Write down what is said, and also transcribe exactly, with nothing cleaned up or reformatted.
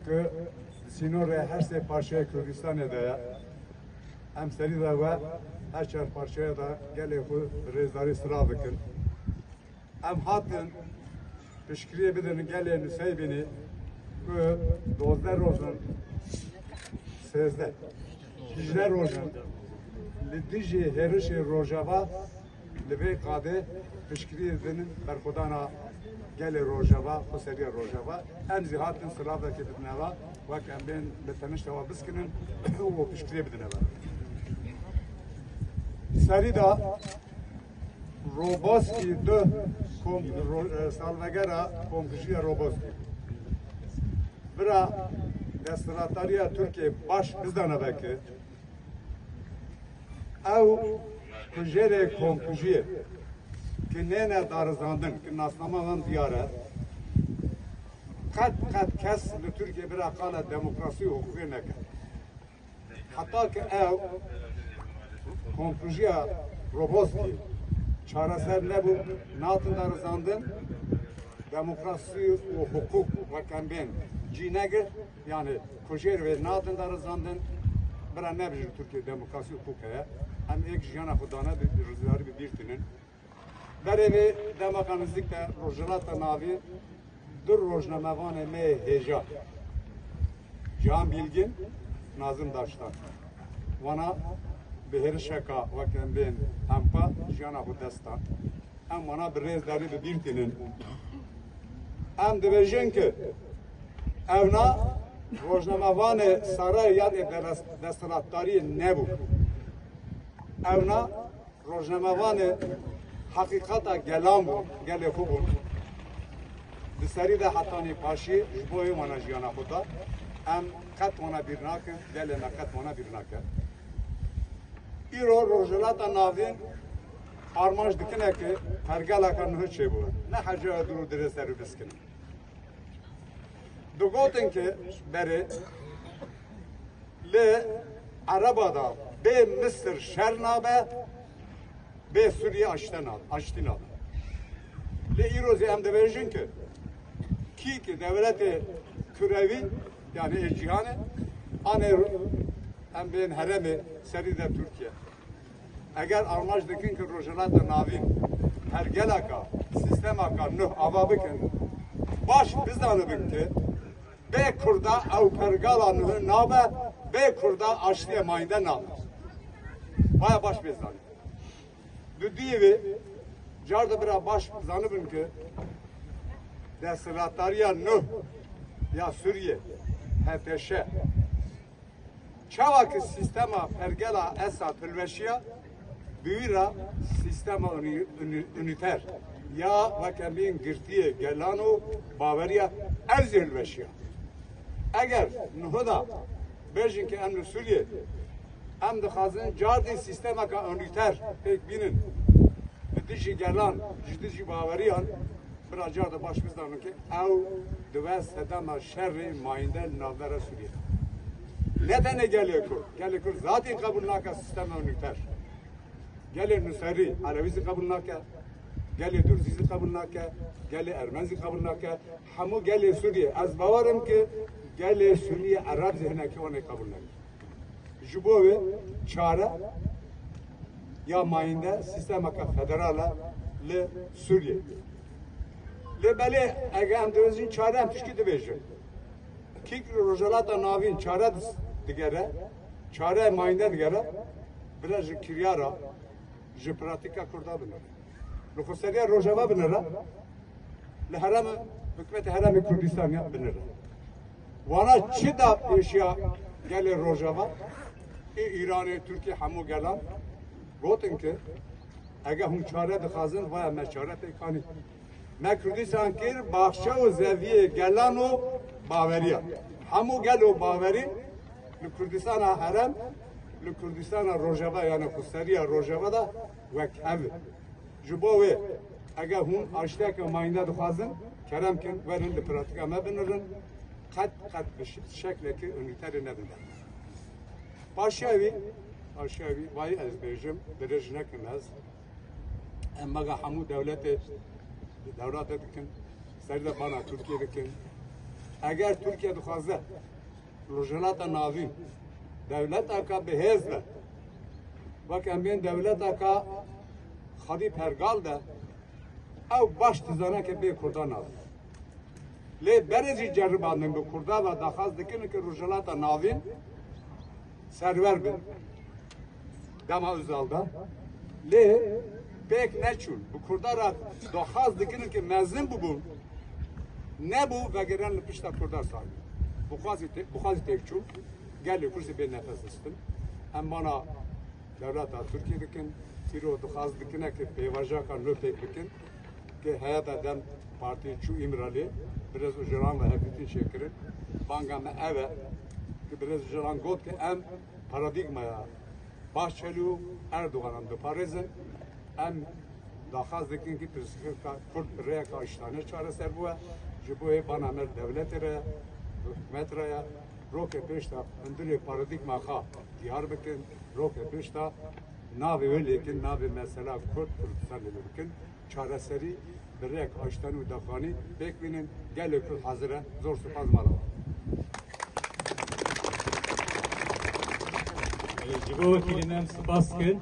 Ku di sînorê her sê parçeyê Kurdistanê de ye. Em serî de we her çar parçeya de gelê xwe bi rêzdarî silav dikin. Em hatin piştgiriyê bidin gelê Nuseybînê ku dozdeh roj in, sêzdeh, hîjdeh roj in li dijî hêrişê Rojava li vê qadê piştgiriyê didin berxwedana gelê Rojava, xweseriya Rojava. Em zî hatin silavekê bidine ve, wek em bên li tenişta we biskinin û piştgiriyê bidine ve. Serî de Roboskî du kom-, ro-, e, salvegera komkujiya Roboskî. Bira desthilatdariya Tirkiyê baş bizdane ve ki ew kujerê komkujiyê ki nêne darizandin, ki nasnama wan diyar e, qet, qet kes li Tirkiyê bira qala demokrasî û hiqûqê neke. Heta ki ew komkujiya Roboskî çareser nebû, natin darizandin, demokrasî û hiqûq wek em bên cî negirt, yanî kujêr wê natin darizandin, bira nebijin Tirkiyê demokrasî û hiqûq heye. Em êk jiyana xwe dane bi rêzdarî bi bîr tînin. Berê vê demeka nizîk de Rojhilata Navîn du rojnamevanê me yê hêja, Cihan Bilgin, Nazim Daştan, wana bi hêrişeka wek em bên hempa jiyana xwe dest dan. Em wana bi rêzdarî bi bîr tînin. Em dibêjin ki ewna rojnamevanê sarayê yan ê deles-, desthilatdariyê nebû. Ewna rojnamevanê heqîqeta gelan bûn, gelê xwe bûn. Di serî de hetanî paşî ji bo wê wana jiyana xwe da. Em qet wana bîr nakin, gelê me qet wana bîr nake. Îro Rojhilata Navîn armanc dikine ki pergeleka nuh çêbû. Ne hecaya dûr û dirêj serû biskinin. Digotin ki berê li Ereba da bê Misir şer nabe, bê Sûriye aşte na-, aştî nabe. Lê îro zî em dibêjin ki kî ki dewletê kurewî, yanî ê cîhanê, anê em bên herêmê serî de Tirkiye. Eger armanc dikin ki Rojhilata Navîn pergeleka, sîstemaka nuh ava bikin, baş bizanibin ki bê Kurda ew pergala nuh nabe, bê Kurda aştiyê mayînde nabe. Baya baş bê zanîn. Dudiyê vê car de bira baş zanibin ki desthilatdariya nuh ya Sûriye, H T Ş, çawa ki sîstema pergela Esad hilweşiya, bi wî re sîstema unî-, unî-, unîter ya weke mîn girtiyê gelan û baweriya ev zî hilweşiya. Eger niho da bêjin ki em li Sûriyê, em dixwazin cardî sîstemeka unîter pêk bînin, bi dijî gelan, ji dijî baweriyan, bira car de baş bizanin ki ew dibe sedema şerê mayînde li navbera Sûriyê. Ne tenê gelê Kurd, gelê Kurd zatî qebûl nake sîstema unîter. Gelê Nusêrî, Elewî zî qebûl nake, gelê Durzî zî qebûl nake, gelê Ermen zî qebûl nake, hemû gelê Sûriyê. Ez bawer im ki gelê Sunî Ereb zî hinekî wan ê qebûl nake. Ji bo wê çare ya mayînde sîstemeke federal e li Sûriyê. Lê belê, eger em dibêjin çare, em tişkî dibêjin. Kî Rojhilata Navîn çare dis-, digere, çare mayînde digere, bira ji kiryara, ji pratîka Kurda binire. Li xweseriya Rojava binire, li herêmê, hikûmetê herêmê Kurdistanê binire. Wana çi da pêşiya gelê Rojava? Ê Îranê, Tirkiyê, hemû gelan gotin ki, eger hûn çare dixwazin, vaya me çare pêk anî. Me Kurdistan kir baxçe û zeviyê gelan û baweriyan. Hemû gel û bawerî li Kurdistana herêm, li Kurdistana Rojava, yanî xweseriya Rojava de wek hev in. Ji bo wê, eger hûn aştiyeke mayînde dixwazin, kerem kin, werin li pratîka me binirin, qet, qet bi şe-, şeklekî unîterê nebin. Paşiya wî, paşiya wî, vayî ez bêjim, dirêj nekim ez. Em mega hemû dewletê, dewlete dikin, serî de bana Tirkiyê dikin. Eger Tirkiye dixwaze Rojhilata Navîn dewleteka bi hêz be, wek em bên dewleteka xwedî pergal de, ew baş dizane ke bê Kurdan nabe. Lê berê jî ceribandin bi Kurda ve daxwaz dikin ke Rojhilata Navîn serwer bin dema Özal de. Lê pêk neçûn. Bi Kurda re daxwaz dikin ke mezin bibûn. Nebû, vegerin li pişta Kurda sarî. Bixwazî tê-, bixwazî têk çû. Gelê Kurd jî bê nefes distin. Em bana dewleta Tirkiyê dikin. Îro dixwaz dikine ke pêvajoyeka nû pêk bikin. Ke heyeta DEM Partî çû Îmralê, birêz Ocalan ve hevdîtin çêkirin. Banga me ev e, ke birêz Ocalan got ke em paradîgmaya Bahçeli û Erdoganan diparêzin. Em daxwaz dikin ke pirsgirêka Kurd bi rêyeka aştane çareser bûe. Ji bo hê bana me dewletê re ye, hikûmet re ye. Rokê pêş de hundirê paradîgma xwe diyar bikin. Rokê pêş de navê wê lêkin, navê mesela Kurd Kurdistanê lê bikin. Çareserî bi rêyek aştan û daxuyanî pêk bînin. Gelê Kurd hazir e. Zor spas, mala we. Ji bo wekîlê me em spas dikin.